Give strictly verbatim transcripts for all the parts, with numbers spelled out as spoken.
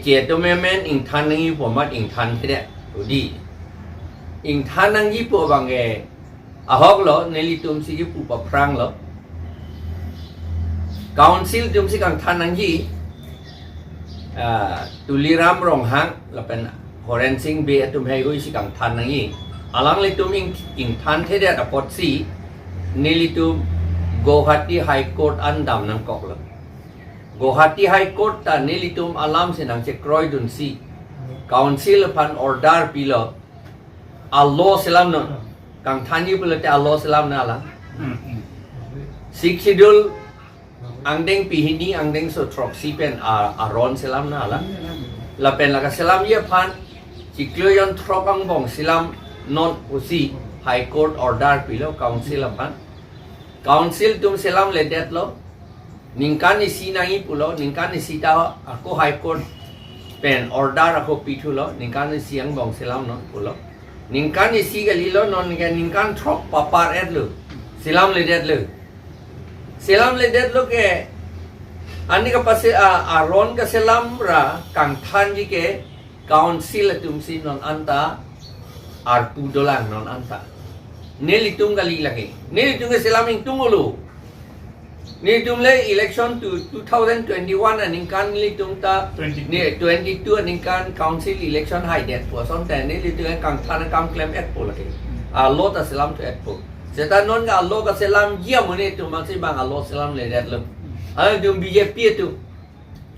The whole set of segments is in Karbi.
Keto memen ingthan nangji pu amat ingthan thedet. Udi. Ingthan nangji pu abang ke ahok lo, nelitum si kipu paphrang lo. Council atum si kangthan nangji, ah, Tuliram Ronghang lapen Horen Sing Bey atum heihui si kangthan nangji. Alanglitum ing, ingthan thedet apotsi nelitum Guwahati High Court an dam nangkok lo. Guwahati High Court ta nelitum alam si nangchekroidunsi Council aphan order pilo. A-law selam non. Kangthanji pulote a-law selam non alang. Hmm, hmm. Sixth Schedule angdeng pihini angdengso throksi pen a, aron selam non alang. Lapen lake selamji aphan chiklo jonthrok angbong selam non pusi High Court order pilo Council aphan. Council atum selamledetlo. Ningkan isi nangji pulo, ningkan isi ta ako High Court pen order ako pithulo, ningkan isi angbong selam non pulo. Ningkan isi kalilo, non ke ningkan throk papar-etlo. Selamledetlo. Selamledetlo ke, ani kapase a, aron kaselam ra kangthanji ke Council atum si non anta arpu dolang non anta. Nelitum kali lake. Nelitum ke selam ingtung ulu. Nelitum le election to two thousand twenty-one aningkan nelitum ta Twenty-two. Ne twenty-two aningkan Council election haidet pu ason ta nelitum ke kangthan akam klem-etpo lake. A-law ta selamthu-etpo. Seta non ke a-law kaselamji amonit atum si bang a-law selamledetlo. Alanglitum B J P atum.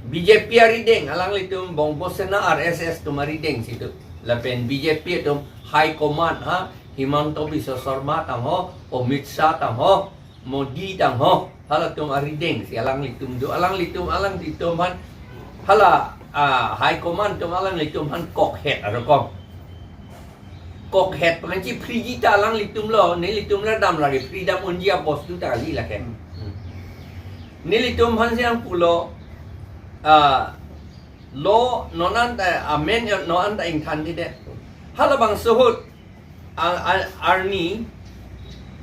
B J P arideng, alanglitum Bongbo Sena R S S atum arideng si tu. Lapen B J P atum High Command ha, Himanta Biswa Sarma tangho, Amit Shah tangho, Modi tangho, halatum arideng si alanglitum do, alanglitum, alanglitum aphan, hala, ah, High Command atum alanglitum aphan kokhet arokom. Kokhet pengenji free ji ta alanglitum lo, nelitum la dam lake free dam unji abostu ta kali lake. Hmm. Nelitum aphan si nangpulo, ah, law non anta, amen non anta ingthan thedet. Halabangso ahut, a, a, arni,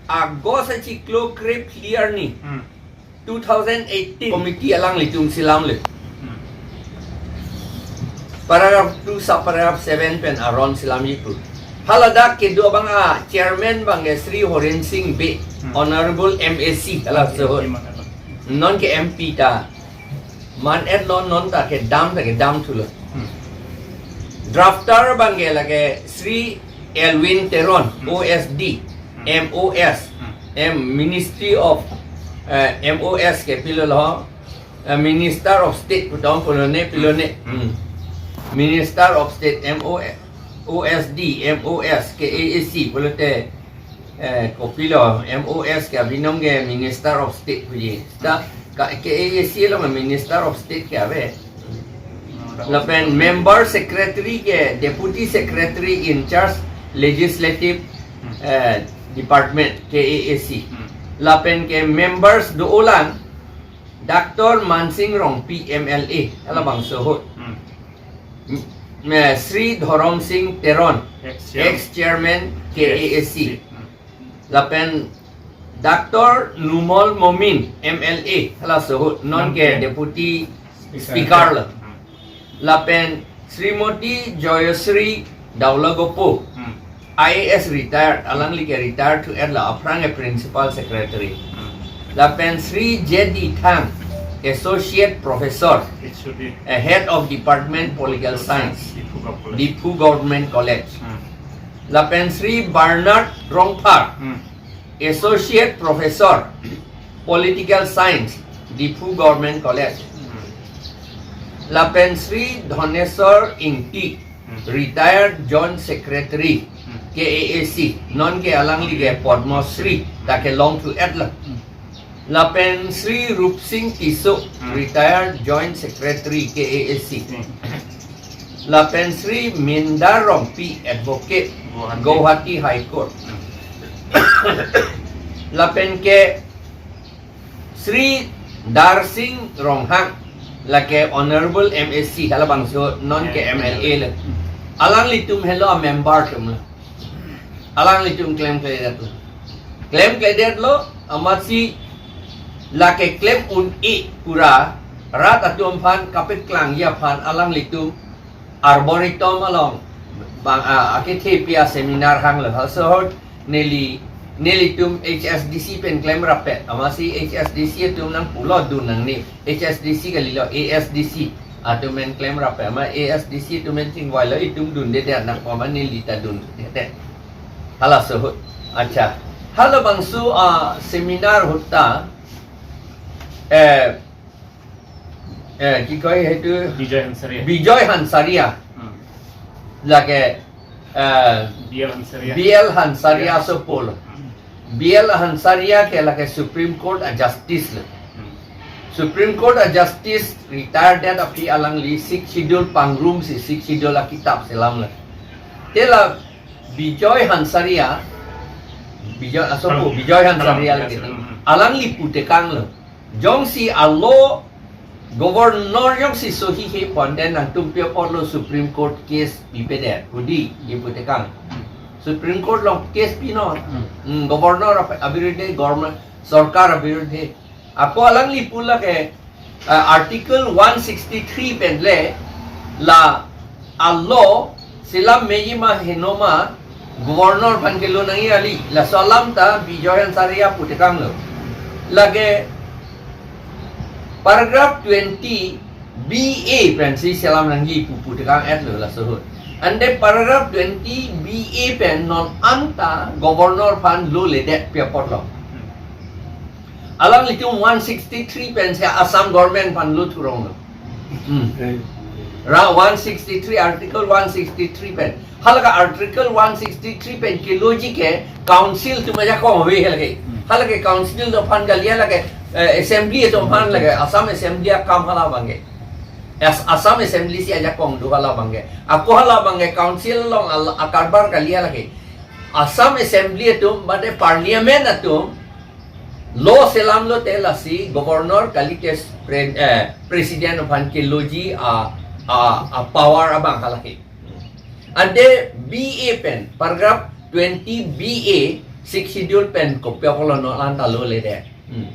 August achiklo krephli arni. Hmm. Two thousand eighteen committee alanglitum selamle. Hmm. Paragraph two, subparagraph seven pen aron selamji pu. Haladak kedo abang a-chairman abang ke Shri Horen Sing Bey, Hmm. Honorable M A C, hala sohor. Hmm. Non ke M P ta man-etlo, non ta kedam ta kedamthulo. Hmm. Drafter abang ke lake Shri Elwin Teron, Hmm. O S D, Hmm. M O S, Hmm. M Ministry of, eh, M O S ke pilolo, eh, Minister of State pu tong pilone, pilone. Hmm. Hmm. Minister of State, M O, O S D, M O S, K A A C pulote, eh, kopilo, M O S ke abinong ke Minister of State puji. Ta, ka, K A A C along Minister of State ke ave. Lapen member secretary ke Deputy Secretary in charge Legislative, Hmm. eh, Department, K A A C. Hmm. Lapen ke members dolang, Doctor Mansing Rongpi M L A, halabangso ahut. Hmm. M-, eh, Shri Dhorom Sing Teron, Ex-chairman. Ex-chairman K A A C. Yes. Hmm. Lapen Doctor Numal Momin M L A, halaso ahut, non ke Deputy Speaker. Speaker lo. Hmm. Lapen Srimati Joyashree Daulagopo, Hmm. I A S retired, alangli ke retired thu-etlo, aphrang ke Principal Secretary. Hmm. Lapen Shri J D Thang, Associate Professor, It should be a Head of Department Political Political Science, Science, Diphu Government College. Diphu Government College. Hmm. Lapen Shri Bernard Rongphar, Hmm. Associate Professor, Political Science, Diphu Government College. Hmm. Lapen Shri Dhaneswar Ingti, Hmm. Retired Joint Secretary, Hmm. K A A C, non ke alangli ke Padma Shri ta kelong thu-etlo. Hmm. Lapen Shri Rupsing Tisso, Hmm. Retired Joint Secretary, K A A C. Hmm. Lapen Shri Mindar Rongpi, Advocate, Guwahati. Guwahati High Court. Hmm. Lapen ke Shri Darsing Ronghang, lake Honorable M A C, halabangso non ke M L A lo. Alanglitum helo a-member atum lo. Alanglitum klemkledetlo. Klemkledetlo, amatsi lake klem un-e pura, Rat atum aphan kapeklangji aphan alanglitum Arboretum along bang, ah, akethe pi a-seminar hanglo. Halaso ahut neli, nelitum H S D C pen klemrappet. Amatsi H S D C atum nangpulo dun nangne. H S D C kalilo, A S D C atum pen klemrappet. Amat A S D C atum pen chingvailo, itum dundedet nangkok, amat neli ta dundedet. Halaso ahut. Accha. Halabangso a-seminar ahut ta, eh, eh, ki koi hetu? Bijoy Hansaria. Bijoy Hansaria. Hmm. Lake, eh, B L Hansaria. B L Hansaria, yeah, sopol. Hmm. B L Hansaria ke lake Supreme Court a-justice lo. Hmm. Supreme Court a-justice retired det aphi alangli Sixth Schedule pangrumsi, Sixth Schedule akitap selamlo. Te la Bijoy Hansaria, Bijoy, asopo, Alang-, Bijoy Hansaria Alang-, lake. Hmm, hmm. Alangli putekanglo. Jongsi a-law governor jongsi sohi he pon, then nangtum pi apotlo Supreme Court case pipedet, hudi, ye putekang. Supreme Court along case pinon. Hmm. Hmm, governor ap-, abirudhe, government, sorkar abirudhe. Ako alangli pu lake, eh, Article one sixty-three pen le, la a-law selam meji ma heno ma governor aphan kelo nangji kali. Laso alam ta Bijoy Hansaria putekanglo. Lake paragraph twenty B A pensi selam nangji pu putekang-etlo laso ahut. Ante paragraph twenty B A pen non anta governor aphan law ledet pi apotlo. Alanglitum one sixty-three pensi Assam government aphan law thuronglo. Hmm. Eh. Ra one sixty-three, Article one sixty-three pen. Halake Article one sixty-three pen keloji ke council atum ajakong ave halake. Hmm. Halake council atum aphan kali, halake, eh, assembly atum aphan lake, Assam Assembly akam hala abangke. As-, Assam Assembly si ajakong do hala abangke. Ako hala abangke council along al-, akarbar kali halake. Assam Assembly atum, mate parliament atum, law selamlote lasi governor kalite pre-, eh, president aphan keloji a, a, a-power abang halake. Ante B A pen, paragraph twenty B A, Sixth Schedule pen kopi apotlo non anta law ledet. Hmm.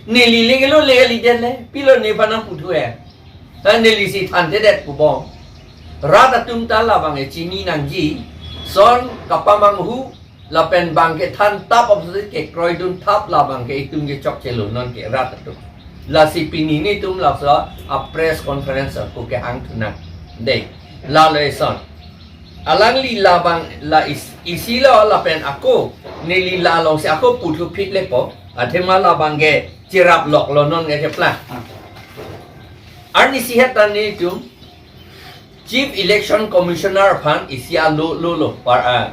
Neli le kelo le kalidet le, pilo nephan nangputhu-e. Ta nelisi thanthedet pubom. Rat atum ta labang e chini nangji, son kapamanghu, lapen bang kethan tap apotsi kekroidun thap, labang ke itum kechokchelo non ke rat atum. Lasi pini netum laso a-press conference ako kehang thunang. Dei, lalo eson. Alangli labang la is-, isilo lapen ako, neli la alongsi ako puthu phit lepo, athema labang ke chirap loklo non ke keplang. Arnisi het ta netum Chief Election Commissioner aphan isi a-law lolo, par, ah,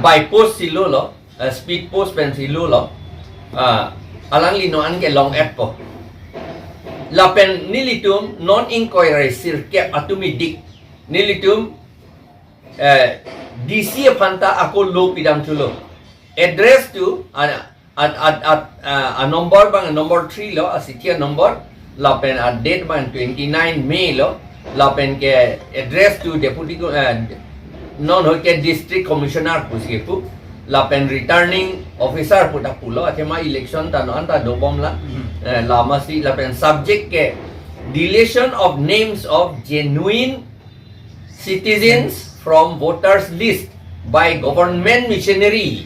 by post si lolo, eh, speed post pensi lolo, ah, alangli non an kelong-etpo. Lapen nelitum non ingkoi ra sirkep atum idik, nelitum, eh, D C aphan ta ako law pidamthulo. Address to, ah, at, at, at, ah, a-number abang, number three lo, a-city a-number, lapen a-date abang twenty-nine May lo, lapen ke address to deputy co-, eh, non ahut ke district commissioner pusi kepu, lapen returning officer pu ta pulo, athema election ta non anta dobomlang, hmm, eh, la amatsi, lapen subject ke deletion of names of genuine citizens from voters list by government missionary.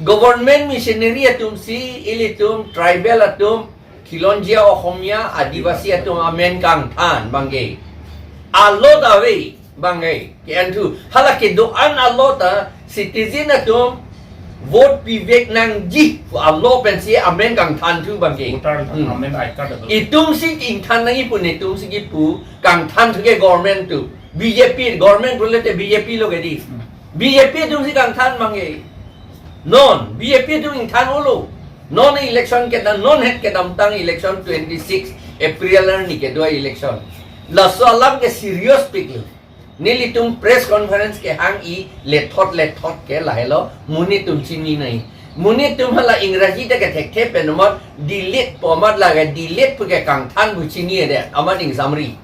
Government missionary atumsi ilitum tribal atum, Khilonjia Ohomia, Adivasi atum amen kangthan abangke. A-law ta ave abangke. Ke-enthu. Hala kedo-an a-law ta citizen atum vote pivek nangji pu a-law pensi amen kangthanthu abangke. Voter, hmm, amen I card ado. Itumsi ingthan nangji pu netumsi kipu kangthanthu ke government atum. B J P government pulote B J P lo ke dei. Hmm. B J P atumsi kangthan abangke. Non, B J P atum ingthan-olo. Non election kedam, non het kedamtang election twenty-six April arni kedo election. Laso alam ke serious piklo. Nelitum press conference kehang-i lethot lethot ke lahelo, monit atum chini nai. Monit atum hala Ingraji ta kethekthe pen amat delete pu amat lake delete pu ke kangthan pu chinidet, amat ingsamri.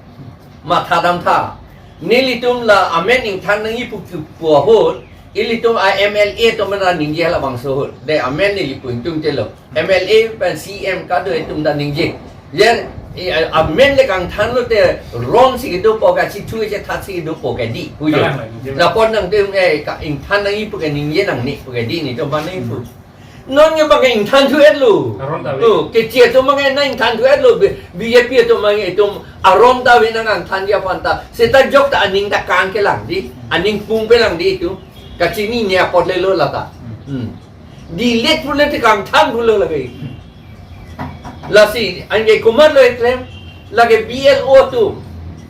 Matha damtha. Nelitum la amen ingthan nangji pu kipu ahut, ilitum a-M L A atum ta ningje halabangso ahut. Dei amen neli pu ingtungtelo. M L A pen C M kado itum ta ningje. Yen Eh, a-, amen le kangthan lote ron si kedopo, kachithu chethat si kedopo ke dei pu jo. Kalang lang, kalang. Lapu nangtum, eh, ka ingthan nangji pu ke ningje nangne pu ke dei, netum aphan nangpu. Non nge abang ke ingthan thu-etlo. Aron ta ave. To, keche atum abang ke nang ingthan thu-etlo. B-, BJP atum abang ke itum aron ta ave nang kangthanji aphan ta. Seta jok ta aning ta kangkelang dei. Aning pung pelang dei itum. Kachinine apot lelo lata. Hmm. Delete pulote kangthan pulo lake. Lasi, anke komatlo keklem, lake B L O atum,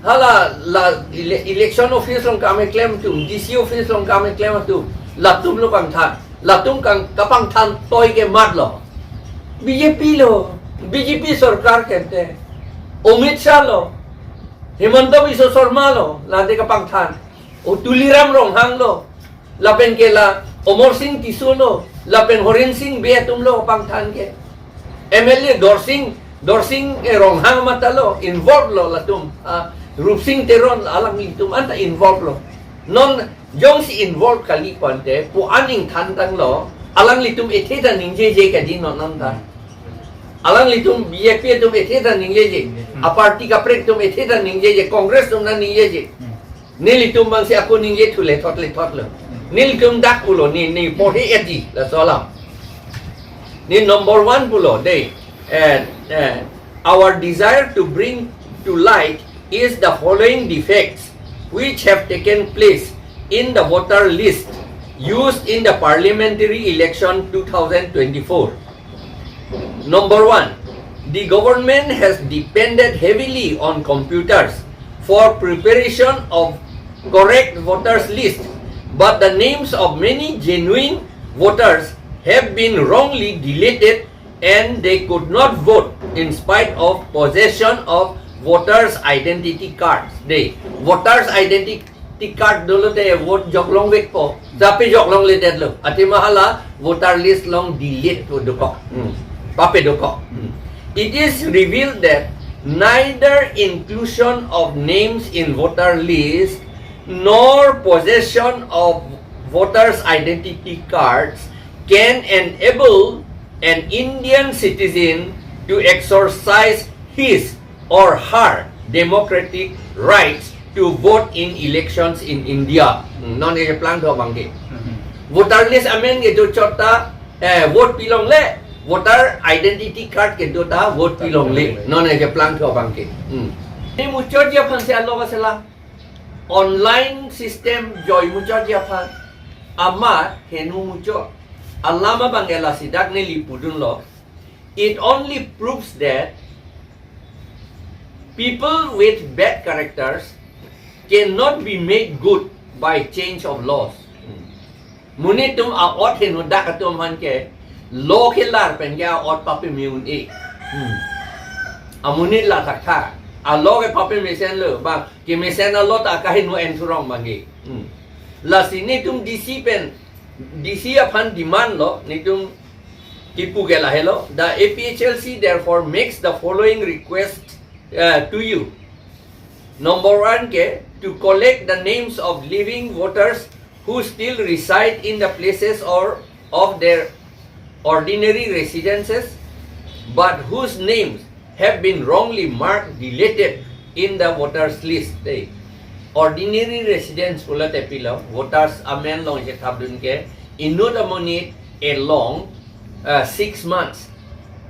hala la ele-, election office along kam keklem atum, D C office along kam keklem atum, latum lo kangthan, latum kang kapangthan toi ke matlo. B J P lo, B J P sorkar kente, Amit Shah lo, Himanta Biswa Sarma lo, lade kapangthan, o Tuliram Ronghang lo, lapen ke la Amarsing Tisso lo, lapen Horen Sing Bey atum lo pangthan ke. M L A Dorsing, Dorsing, eh, Ronghang mata lo, involve lo latum. Ah, Rupsing Teron alanglitum anta involve lo. Non jongsi involve kali pu ante, pu an ingthan tanglo, alanglitum ethe ta ningjeje ke dei non anta. Alanglitum B J P atum ethe ta ningjeje. A party kaprek atum ethe ta ningjeje, Congress atum ta ningjeje. Nelitum abang si ako ningje thu lethot lethot lo. Nelitum dak pulo, ne, ne porhi edi, laso alam. Ne number one pulo dei, eh, eh, our desire to bring to light is the following defects which have taken place in the voter list used in the parliamentary election two thousand twenty-four. Number one, the government has depended heavily on computers for preparation of correct voters list, but the names of many genuine voters have been wrongly deleted and they could not vote in spite of possession of voters identity cards. Dei, voters identity card dolo te vote joklongvekpo, japi joklongledetlo. Athema hala voter list along delete pu dokok. Hmm. Pape dokok. Hmm. It is revealed that neither inclusion of names in voter list nor possession of voters identity cards can enable an Indian citizen to exercise his or her democratic rights to vote in elections in India. Hmm, non ke plangthu abang ke. Hmm. Voter list amen kedo chot ta, eh, vote pilongle, voter identity card kedo ta vote pilongle. Non ke plangthu abang ke. Hmm. Ne muchotji aphan si alo ba sela. Online system joi muchotji aphan. Amat heno muchot. Alam abang ke lasi dak neli pudunlo. It only proves that people with bad characters cannot be made good by change of laws. Monit atum a-ot heno dak atum aphan ke law kelar pen ke a-ot papeme un-e. Hmm. Amonit la thakthak. A-law ke papemesenlo, ba kemesen a-law ta kaheno en thurong abang ke. Hmm. Lasi netum D C pen, D C aphan demand lo, netum kipu ke lahelo. The A P H L C therefore makes the following request, uh, to you. Number one ke, to collect the names of living voters who still reside in the places or of their ordinary residences, but whose names have been wrongly marked deleted in the voters list. Dei, ordinary residence pulote pilo, voters amen along chethapdun ke, inut amonit along, uh, six months,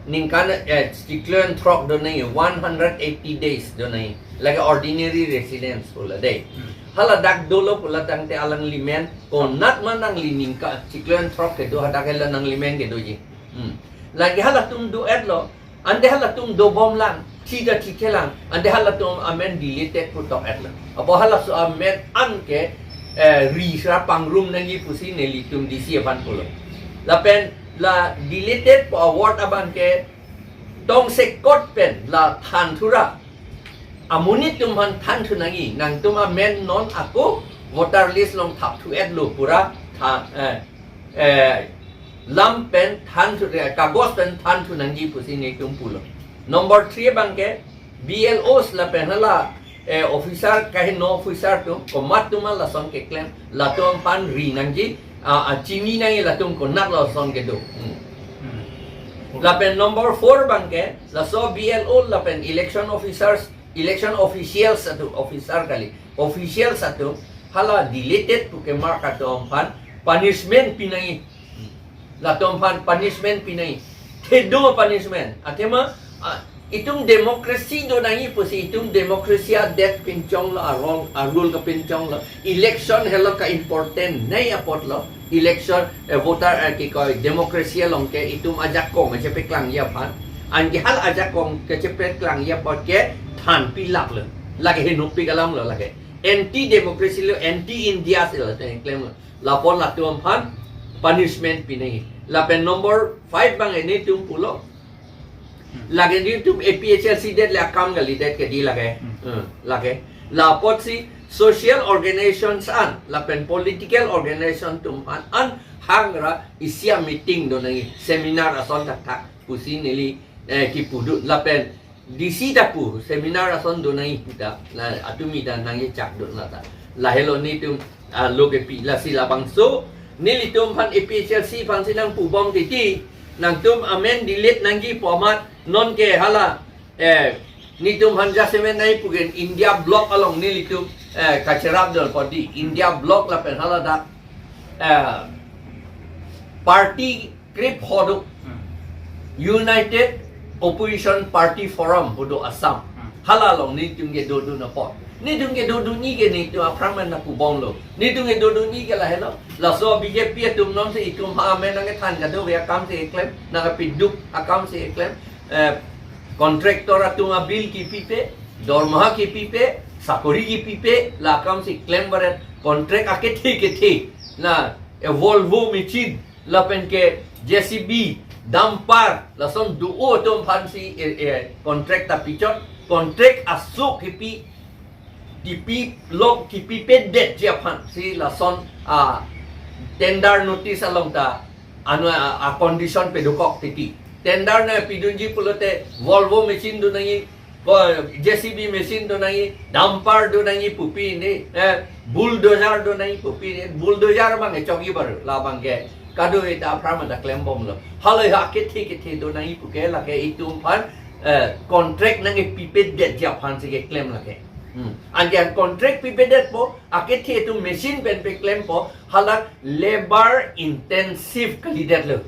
ningkan, eh, chiklo throk do nangji, one hundred eighty days do nangji. Lake ordinary residence pulo dei. Hmm. Hala dak dolo pulo tangte alangli men konat ma nangli ningkan chiklo throk kedo hadak helo nangli men kedoji. Hmm. Lake halatum do-etlo, ante halatum dobomlang, thi ta thikelang, ante halatum amen deleted pu tok-etlo. Apot halaso amen an ke, eh, ri sra pangrum nangji pusi nelitum D C aphan pulo. Lapen la deleted pu a-word abang ke tongsekot pen la than thura. Amonit atum aphan than thu nangji, nangtum amen non ako voter list along thap thu-etlo pura tha, eh, eh, lam pen than thu, eh, kagos pen than thu nangji pusi netum pulo. Number three abang ke B L Os lapen hala, eh, officer, kaheno officer atum, komat atum lason keklem, latum aphan ri nangji, ah, ah, chini nangji latum konat lason kedo. Hmm. Hmm. Lapen number four abangke, laso B L O lapen election officers, election officials atum, officer kali, officials atum, hala deleted pu kemark atum aphan punishment pinangji. Latum aphan punishment pinangji. Thedo punishment. Athema, ah, itum democracy do nangji pusi itum democracy adet pinchonglo, arong, arul kepinchonglo. Election helo ka important nei apotlo. Election, eh, voter, eh, kikoi, democracy along ke itum ajakong chepeklangji aphan. Anke hala ajakong kechepeklangji apot ke thanpi laklo. Lake henopik alamlo lake. Anti democracy lo, anti India si lo, te klemlo. Lapu latum aphan punishment pinangji. Lapen number five abang nelitum pulo. Lake nelitum A P H L C det le akam kalidet ke di lake. Hmm. Hmm, lake. Lapotsi social organizations an, lapen political organization atum an, an hangra isi a-meeting do nangji, seminar ason thakthak pusi neli, eh, kipudun lapen D C ta pu, seminar ason do nangji puta, la atumi ta nangkechak dun lata. Lahelo nelitum, ah, lo kepi, lasi labangso nelitum aphan A P H L C aphansi nangpubom titi, nangtum amen delete nangji pu amat, nonke hala, eh, nelitum aphan jasemen nangji pu ke India Bloc along nelitum, eh, kacherap dol podi, India Bloc lapen hala dak, eh, party krip pho do, Hmm. United Opposition Party Forum pu do Assam. Hmm. Hala along nelitum kedodun apot. Nelitum kedodunji ke nelitum aphrang nangpubomlo. Nelitum kedodunji ke lahelo. Laso B J P atum nonsi itum aphan amen nangkethan kadokave akamsi keklem, nangkepiduk akamsi keklem. Eh, contractor atum a-bill kipipe, dormaha kipipe, sakori kipipe, la akamsi klem baret, contract akethe kethe. Na, eh, Volvo machine, lapen ke J C B, dumper, lason do-o atum aphansi, eh, eh, contract ta pichot, contract aso kipi, kipi lok kipipedet ji aphansi lason, ah, tender notice along ta, ano, ah, ah, condition pedokok titi. Tender nangpidunji pulote Volvo machine do nangji, ko J C B machine do nangji, dumper do nangji pu pine, eh, bulldozer do nangji pu pine, bulldozer abang echokji baru, labang ke. Kadokave ta aphrang ta klembomlo. Hala akethe kethe do nangji pu ke lake itum aphan, eh, contract nangkepipedet ji aphansi keklem lake. Hmm. Anke contract pipedetpo, akethe atum machine pen peklempo, hala labor intensive kalidetlo.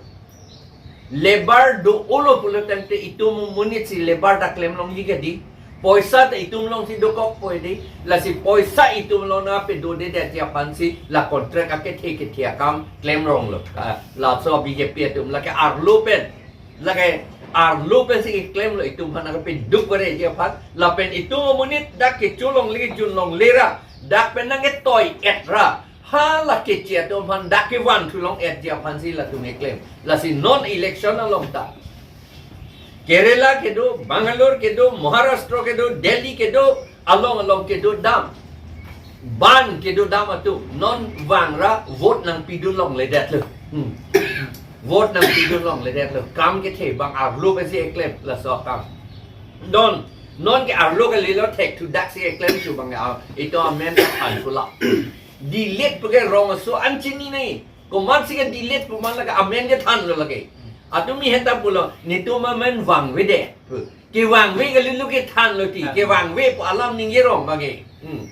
Labor do-olo pulo tangte itum amonit si labor ta klem longji ke di. Poisa ta itum alongsi dokokpo di. Lasi poisa itum along nangpedodedet ji aphansi la contract akethe kethe akam klem ronglo. Ah, laso B J P atum lake arlo pen, lake arlo pensi klemlo itum aphan nangpiduk baret ji aphan. Lapen itum amonit dak kecho longle kejun longle ra, dak pen nangketoi-et ra, hala keche atum aphan dak kevanthu long-et ji aphansi latum keklem. Lasi non election along ta Kerala kedo, Bangalore kedo, Maharashtra kedo, Delhi kedo, along along kedo dam, ban kedo dam atum non vangra vote nangpidun longledetlo. Hmm. Vote nangpidun longledetlo. Kam kethe abang arlo pensi keklem laso akam. Non, nonke arlo kalilo thek thudaksi keklem chu abang, ah, itum amen ta than pula. Delete pu ke rong aso an chini nangji. Komatsi ke delete pu ma lake amen kethanlo lake. Atumi heta pulo, nelitum amen vangvedet pu. Kevangve kalilo kethanlo ti. Ha. Kevangve pu alam ningje rong abang ke. Hmm.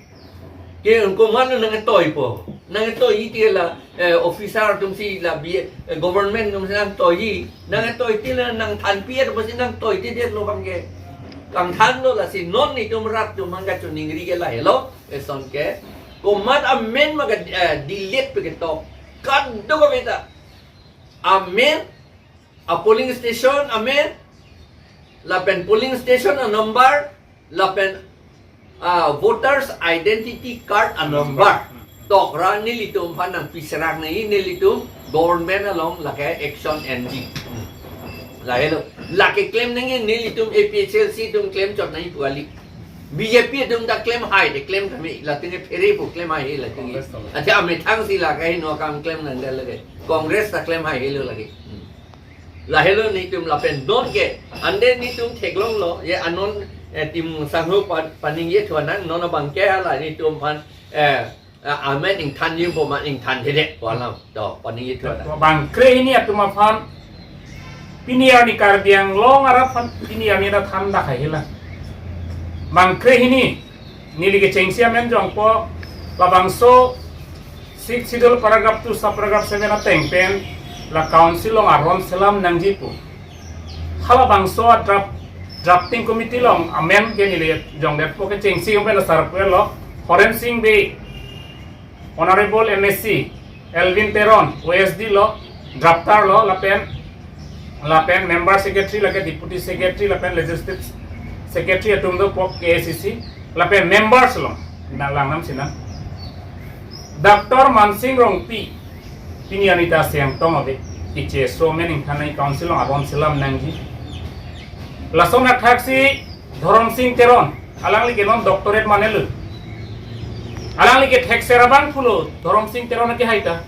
Ke komatlo nangtoipo. Nangtoi ti la, eh, officer atumsi la bi, eh, government atumsi nangtoi. Nangtoi ti la nangthanpi atumsi nangtoidetlo abang ke. Kangthanlo lasi non nelitum rat atum abang kachiningri ke lahelo. Eson ke, komat amen ma ke, eh, delete pu ketok. Kadokave ta. Amen, a-polling station amen, lapen polling station a-number, lapen, ah, voters identity card a-number. Tokra nelitum aphan nangpiserak nangji, nelitum government along lake action enji. Lahelo. Lake klem nangji nelitum A P H L C atum klemchot nangji pu kali. B J P atum ta klem hai, te klem kami, latum ke phere pu klem hai latum ke. Congress ta. Acha amethang si lake heno akam klem nangdet lake. Congress ta klem haihelo lake. Hmm. Lahelo nelitum lapen nonke. Ante nelitum theklonglo, ye anon, eh, tim sangho pa-, paningjethu nang, non abang ke hala nelitum aphan, eh, eh, amen ingthanji pu ma ingthanthedet pu alam. To, paningjethu nang. To bang kre hini atum aphan Pini arni Karbi Anglong arat aphan pini arni ta than dak hai hela. Bang krehini neli kechengsi amen jongpo, labangso Sixth Schedule paragraph two subparagraph seven ateng pen la council along aron selam nangji pu. Halabangso a draft, drafting committee along amen ke neli jongdetpo, kechengsi pen asar pulo Horen Sing Bey, Honorable M A C, Elwin Teron, O S D lo, drafter lo, lapen, lapen member secretary, lake deputy secretary, lapen legislative secretary atum dopo K A C C, lapen members lo, na langnam sinang. Doctor Mansing Rongpi, pini arni ta Siangtong ave, K C S O amen ingthan nangji, council along aron selam nangji. Lason thakthaksi Dhoromsing Teron, alangli ke non doctorate manelo. Alangli ke thekser abang pulo, Dhoromsing Teron ke hai ta.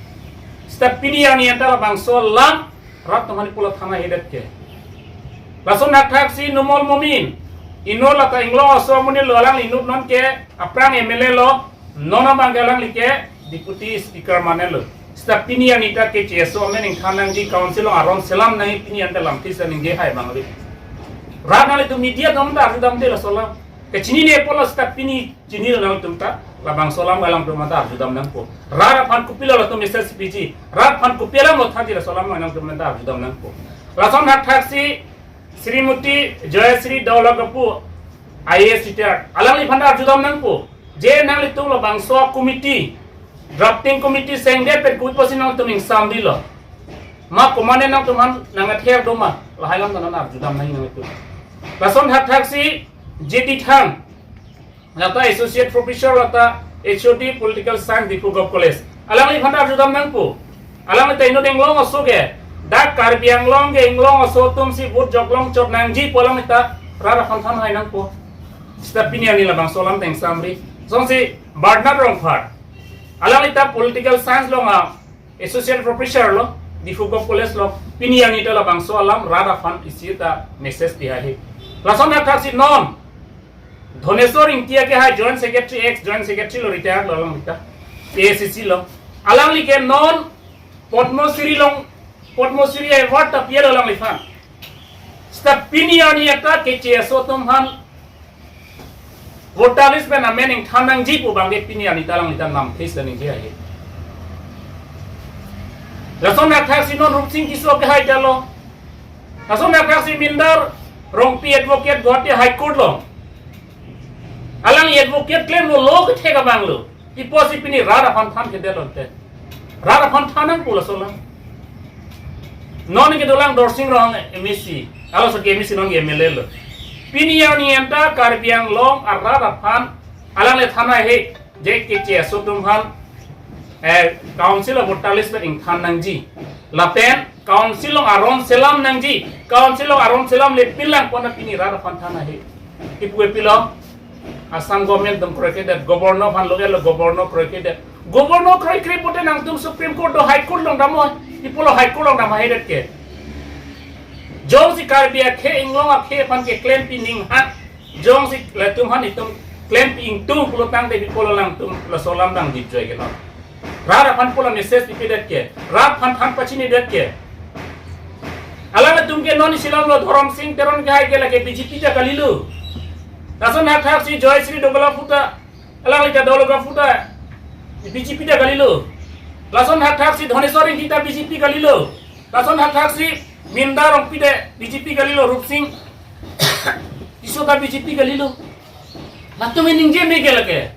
Seta pini arni anta labangso alam rat atum aphan pulo than haihedet ke. Lason thakthaksi Numal Momin, inut lata Inglong aso amonit lo, alangli inut non ke aphrang M L A lo, non abang ke alangli ke deputy speaker manelo. Seta pini arni ta K C S O amen ingthan nangji, council along aron selam nangji, pini anta lamthe si ningje hai bang ave. Rat nanglitum media atum ta arjudamde laso alam. Kechinine pulo seta pini chinilo nangtum ta, labangso alam alangtum ta arjudam nangpo. Rat aphan kopilo latum message piji, rat aphan kopi alam lo thanji, laso alam alangtum ta arjudam nangpo. Lason thakthaksi Srimati Joyasri Daulagapu, I A S retired, alangliphan ta arjudam nangpo. Je nanglitum labangso committee, drafting committee sengdet pen kopi pusi nangtum ingsamdilo? Ma komatne nangtum aphan nang-ather do ma? Lahai alam ta nang arjudam nangji nangtum. Lason thakthaksi J D Thang, lata Associate Professor, lata H O D Political Science, Diphu Govt College. Alangliphan ta arjudam nangpo. Alangli ta inut Inglong aso ke. Dak Karbi Anglong ke Inglong aso atum si vote joklong chot nangji pu alangli ta rat aphan than hai nangpo. Seta pini arni labangso alam ta ingsamri. Lasonsi Bernard Rongphar, alangli ta Political Science along a Associate Professor lo, Diphu Govt College lo, pini arni ta labangso alam rat aphan isi ta message di hai. Lason thakthaksi non Dhoneswar Ingti ke hai Joint Secretary, ex Joint Secretary lo, retired lo, alangli ta A I C C lo. Alangli ke non Padma Shri along, Padma Shri Award ta pilo alangliphan. Seta pini arni anta K C S O atum aphan voter list pen amen ingthan nangji pu abang ke pini arni ta alangli ta lamthe si ningje hai. Lason thakthaksi non Rupsing Tisso ke hai ta lo. Lason thakthaksi Mindar Rongpi, advocate Guwahati High Court lo. Alangli advocate claim lo, lo kethek abang lo. Kopi pusi pini rat aphan than kedet lote? Rat aphan than nangpo laso alam. Non ke dolang Dorsing Ronghang M A C, alo so ke M A C, non ke M L A lo. Pini arni anta Karbi Anglong arat aphan alangli than hai, je K C S O atum aphan, eh, council along voter list pen ingthan nangji, lapen council along aron selam nangji, council along aron selamle pinlang pu nang pini rat aphan than hai. Kopi kopilo? Assam government atum kroikedet, governor aphan lo-et lo, governor kroikedet. Governor kroikre pute nangtum Supreme Court do High Court along damnon, kopi pulo High Court along dam haihedet ke? Jongsi Karbi akhei, Inglong akhei aphan ke klempi ning ha, jongsi latum aphan itum klempi ingtung pulo tangte kopi pulo alangtum laso alam dang dipjoi ke non? Rat aphan pulo message pipedet ke, rat aphan than pachinidet ke? Alangtum ke non isi alam lo, Dhorom Sing Teron ke hai ke lake B J P ta kalilo. Lason thakthaksi Joyasri Daulagapu ta, alangli ta Daulagapu ta B J P ta kalilo. Lason thakthaksi Dhoneswar Ingti ta B J P kalilo. Lason thakthaksi Mindar Rongpi ta B J P kalilo, Rupsing Tisso ta B J P kalilo. Latum ningje me ke lake?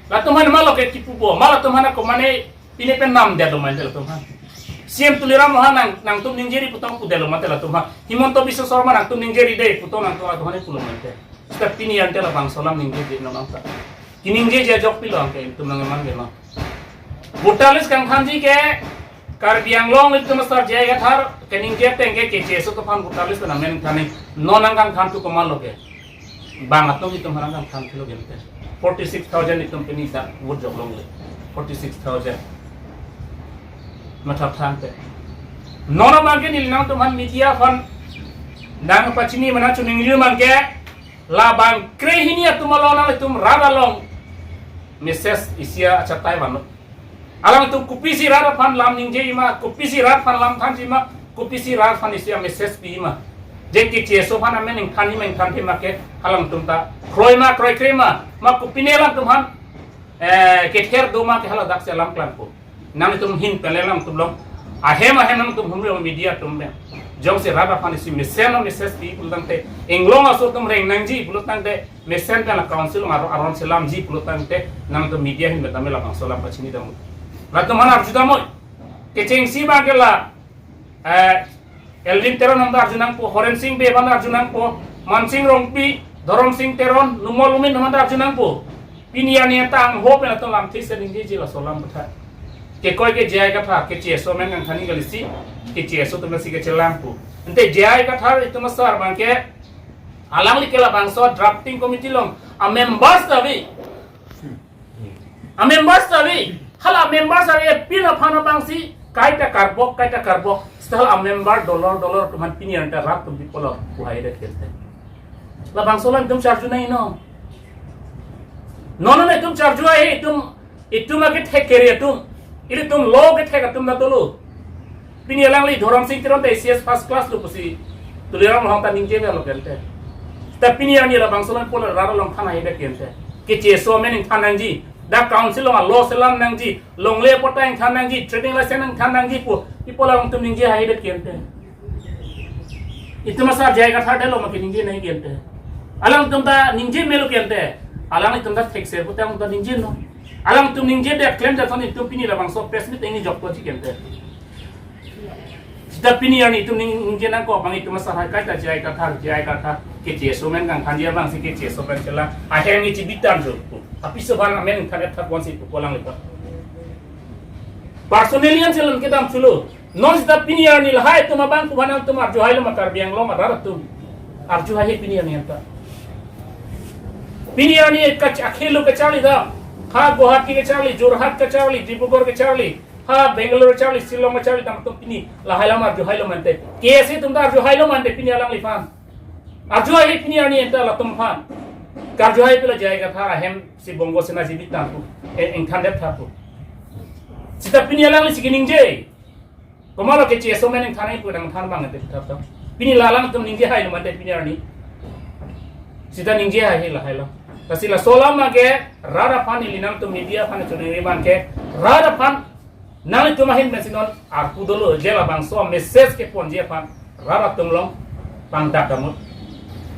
Latum aphan ma lo ke kipupo, ma latum aphan ako mane pine pen namdetlo mante latum aphan? C M Tuliram Ronghang nang, nangtum ningjeri putong pudetlo mante latum aphan? Himanta Biswa Sarma nangtum ningjeri de putong nangtum latum aphan pulo mante? Seta pini anta labangso alam ningjeje non anta. Kiningjeje ajok pilo anke itum nang eman ke non? Voter list kangthanji ke Karbi Anglong itum asar J I Kathar keningje ateng ke K C S O atum aphan voter list pen amen than nangji. Non nang kangthan thu komat lo ke? Bang atum itum aphan nang kangthan thulo ke te? Forty six thousand itum pini ta vote joklongle. Forty six thousand. Matha thang te. Non abang ke neli nangtum aphan media aphan nangpachini mena chuning liu abang ke, labang krehini atum along nanglitum rat along message isi achatai vanlo. Alangtum kopisi rat aphan lam ningjeji ma, kopisi rat aphan lam thanji ma, Kopisi rat aphan isi a-message pi ma? Je K C S O aphan amen ingthan, ingthan thema ke alangtum ta kroi ma, kroikre ma? Ma kopine alangtum aphan, eh, kether do ma ke hala dak si alam klangpo. Nangtum ahin pen le alangtum along ahem ahem nangtum humri media atum pen. Jongsi rat aphan isi mesen a-message pi pulo tangte, inglong aso atum reng nangji pulo tangte, mesen pen la council aron, aron selamji pulo tangte, nangtum media ahin pen tame labangso alam pachini damnon. Latum aphan arju damnon. Kechengsi abang ke la, eh, Elwin Teron aphan ta arju nangpo, Horen Sing Bey aphan ta arju nangpo, Mansing Rongpi, Dhorom Sing Teron, Numal Momin aphan ta arju nangpo. Pini arni ta angho pen atum lamthe si ningjeji laso alam aphuthak. Kekoi ke J I Kathar, K C S O amen kangthan kali si, K C S O atum si kechelangpo. Ante J I Kathar itum asar abang ke, alangli ke labangso drafting committee along a-members ta ave. A-members ta ave. Hala a-members ta ave, pin aphan abang si kaita karbok, kaita karbok. Seta hala a-member dolor dolor atum aphan pini arni ta rat atum pi pulo puhai det kente. Labangso alam itum charju nangji non. Non non itum charju ai, itum, itum akethek kere atum. Ilitum law kethek atum ta dolo. Pini alangli Dhorom Sing Teron ta A C S first class lo pusi Tuliram Ronghang ta ningje lo kente. Ta pini arni labangso alam pulo rat along than haidet kente. K C S O amen ingthan nangji, dak council along a-law selam nangji, longle patta ingthan nangji, trading license ingthan nangji pu, pi pulo alangtum ningje haidet kente. Itum asar J I Kathar det lo ma keningje nangji kente. Alangtum ta ningje melo kente. Alanglitum ta thekser pute alangtum ta ningje non. Alangtum ningjedet klemdet ason itum pini labangso press meet ingni jokpo ji kente. Seta pini arni itum ning, ningje nangkok abang itum asar hai kaita J I Kathar, J I Kathar, K C S O amen kangthanji abang si K C S O amen chelang. Ahem ni chibitan jo. Apiso aphan amen ingthan thap wan si pu pulang lepa. Personally an chelang kedam chulo. Non seta pini arni lahai atum abang pu aphan nangtum arju hailo ma, Karbi Anglong arat atum? Arju hai pini arni anta. Pini arni kach-, akhelo kacharli dam. Ha Guwahati kacharli, Jorhat kacharli, Dibrugarh kacharli, ha Bangalore kacharli, Shillong kacharli dam atum pini lahai alam arju hailo ma ante? K S A atum ta arju hailo ma ante pini alangliphan? Arju hai pini arni anta latum aphan. Karju hai pila J I Kathar ahem si Bongo Sena jibitan pu, eh, ingthan det thap pu. Seta pini alangli si keningje. Komatlo K C S O amen ingthan nangji pu nangthan abang ante thap thap. Pini la alangtum ningje hailo ma ante pini arni? Seta ningje hai lahai lo. Lasi laso alam abang ke rat aphan, ili nangtum media aphan choningri abang ke, rat aphan nanglitum ahin pen si non arpu dolo, je labangso message keponji aphan rat atum along pangdak damnon.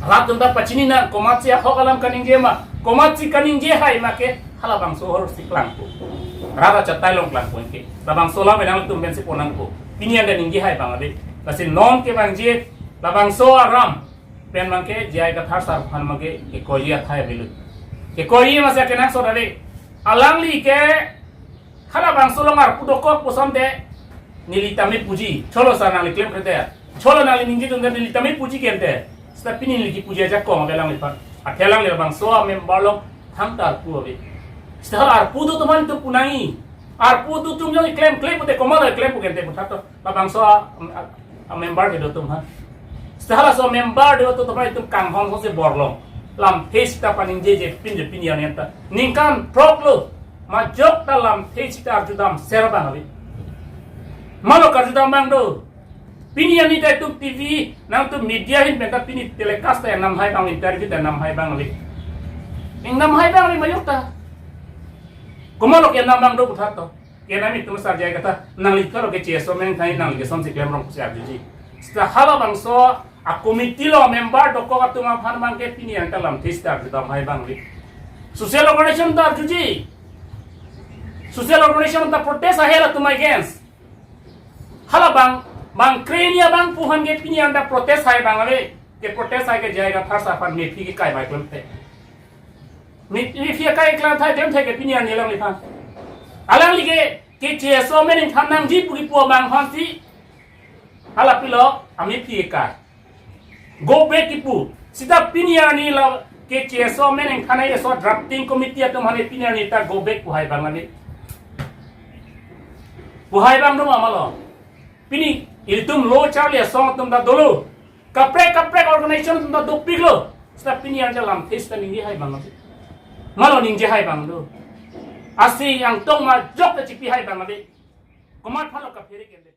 Rat atum ta pachini nang, komatsi ahok alam kaningje ma, komatsi kaningje hai ma ke, halabangso ahor si klangpo. Rat achatai along klangpo ke. Labangso alam nangtum pen si pon nangpo. Pini anta ningje hai abang ave. Lasi non ke abang je, labangso aram pen abang ke J I Kathar sar aphan abang ke kekoiji athai avelo. Kekoiji masi kenangsot ave. Alangli ke halabangso along arpu dokok pu asonte neli tame puji. Cholo sar nangli klemkle te, cholo nangli ningje dunde neli tame puji kente. Seta pini neli kipuji ajakong ave alangliphan. Athe alangli labangso a-member along thangta arpu ave. Seta hala arpu do atum aphan itum pu nangji. Arpu do atum jong klemkle pute komatlo klempo kente pu thap to. Labangso a, a, a-member kedo atum aphan. Seta halaso member kedo atum aphan itum kanghong hong si bor long. Lamthe seta paningjeje pin je pini arni anta. Ningkan throk lo. Majok ta lamthe seta arju dam ser abang ave. Malo karju dam abang do. Pini arni ta itum T V, nangtum media ahin pen ta pini telecast ta enam hai abang, interview ta enam hai abang ave. Enam hai abang ave majok ta. Komatlo kenam abang do pu thap to. Kenam itum asar J I Kathar, nangli kalo K C S O amen ingthan, nangli ke ason si klem rong pusi arjuji. Seta halabangso a-committee along member dokok atum aphan abang ke pini anta lamthe seta arju dam hai abang ave. Social organization ta arjuji. Social organization ta protest hai latum against. Halabang, bang kreni abang pu aphan ke pini anta protest hai abang ave. Ke protest hai ke J I Kathar sar aphan mephi kekai bai klemthe. Mephi, mephi kekai klemthe, klemthe ke pini arni alangliphan. Alangli ke, K C S O amen ingthan nangji pu kipu abang aphan si hala pilo amephi kekai. Go back kipu. Seta pini arni la K C S O amen ingthan ai, so drafting committee atum aphan pini arni ta go back pu hai abang ave. Pu hai abang do ma, malo? Pini ilitum lo charli asong atum ta dolo. Kaprek kaprek organization atum ta dopiklo. Seta pini arni lamthe seta ningje hai abang ave. Malo ningje hai abang do? Asi angtong majok ta chipi hai abang ave. Komat aphanlo kaphere kente?